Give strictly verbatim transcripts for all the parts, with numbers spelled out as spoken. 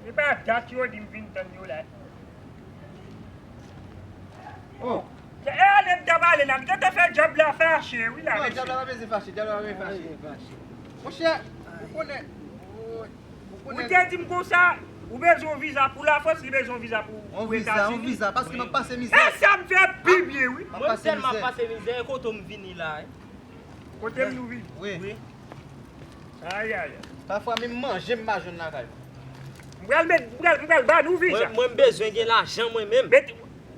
Se pa dat yo di m vin tann yo la. Oh. E ale m t ap ale la, m gentan fè djab la fache wi la. Non, mesye. Djab la pa bezwen fache, djab la pa bezwen fache. Monchè, ou konnen, ou konnen. Ou te di m konsa, ou bezwen yon viza pou Lafrans, li bezwen yon viza pou, pou Etazini. Yon viza, yon viza, paske m ap pase mizè. E sa m fè pi byen wi. Mwen tèlman ap pase mizè, e kote m vini la. Kote m nou vini? Wi. Wi. Ay, ay, ay. Pafwa menm manje m pa jwenn lakay mwen. M pral met, m pral, m pral ba nou viza. Mwen, mwen m bezwen gen lajan mwen menm. Met,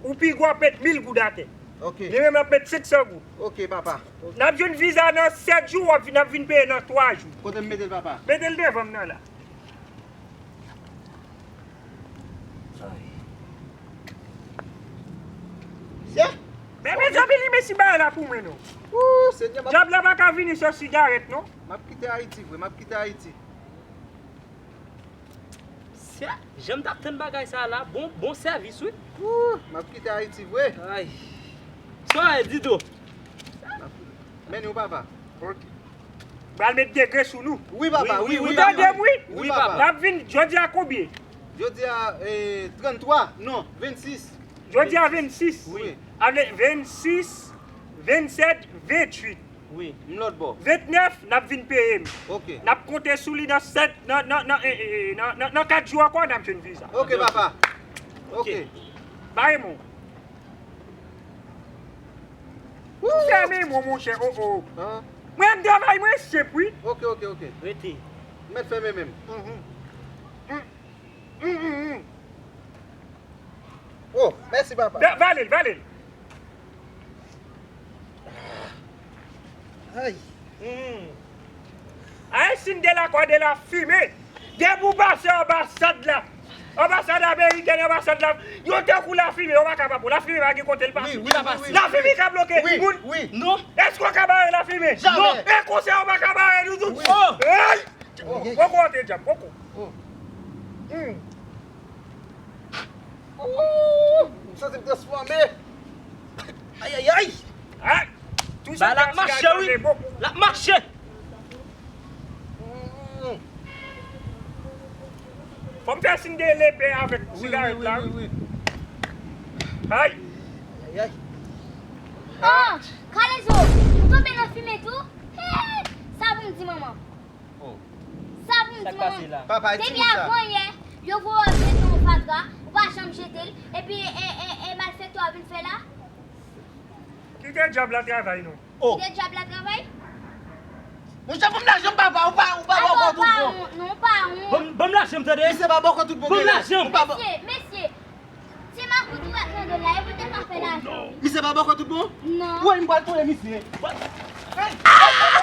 ou pi gwo ap met mil goud atè. Ok. Li menm l ap met senk san goud. Ok, papa. N ap jwenn viza nan sèt jou, w ap vin, n ap vin peye nan twa jou. Kote m mete l, papa? Mete l devan m nan la. Mesye! Men mezanmi, li mesi bagay la pou mwen non. Ooh, Senyè, m ap... Djab la pa ka vini san sigarèt non. M ap kite Ayiti vre, m ap kite Ayiti. Sè, jan m t ap tann bagay sa la, bon, bon sèvis wi. Ooh, m ap kite Ayiti vre. Ay. Sa w di tou? Men nou papa. Ok. Pral met degre sou nou. Wi papa, wi, wi, wi, tande m wi. Wi papa. N ap vin jodi a konbyen? Jodi a, eh, tranntwa, non, vennsis. Jodi a vennsis. Wi. Ale vennsis, vennsèt, venntuit. Wi. M lòt bò. Vennèf, n ap vin peye m. Ok. N ap konte sou li nan sèt, nan, nan, nan, eh, eh, nan, nan, nan kat jou ankò, n ap jwenn viza. Ok, papa. Ok. Bay mwen. Ou fèmen mwen, monchè, oh, oh. Mwen m travay mwen senp wi. Ok, ok, ok. Rete. Mèt fèmen menm. Mhm. Mm, mm, mm. Oh, mèsi papa. Va-, vale l, vale l. Ay. Mm. Ayisyen de la kwa de la fimen. Depi w pase anbasad la, anbasad amerikèn, anbasad la, yo tankou lafimen, yo pa ka pa pou. Lafimen pa gen kote l pase. Wi, wi, wi, wi. Lafimen ka bloke moun. Wi, wi. Non. Èske w ka bare lafimen? Jamè. Non. E konsa w pa ka bare nou tout. Wi. Oh! Hey! Oh. Poko antre djab, poko. Oh. Hmm. Oh! M santi m transfòme. Ay, ay, ay! Ay! Ba l ap mache wi. L ap mache. Fò m fè siy de lepè avèk sigarèt la wi. Ay! Ay, ay. Oh, Kalezo, ou tonbe nan fimen tou? Hey, sa pou m di manman. Oh. Sa pou m di manman. Depi avanyè, yo voye w jete yon fatra, ou pa janm jete l, epi e, e, e malfektè w ap vin fè la? Kite djab la travay non. Oh. Kite djab la travay? Monchè, ban m lajan m papa, ou pa, ou pa bòkò tout bon. Non, pa wont. Ban m, ban m lajan m tande. Misye pa bòkò tout bon. Ban m lajan m. Mesye, mesye. Se makout ou wè k nan do l la, e pou l te ka fè lajan. Misye pa bòkò tout bon? Non. Woy, m pral touye misye. Hey!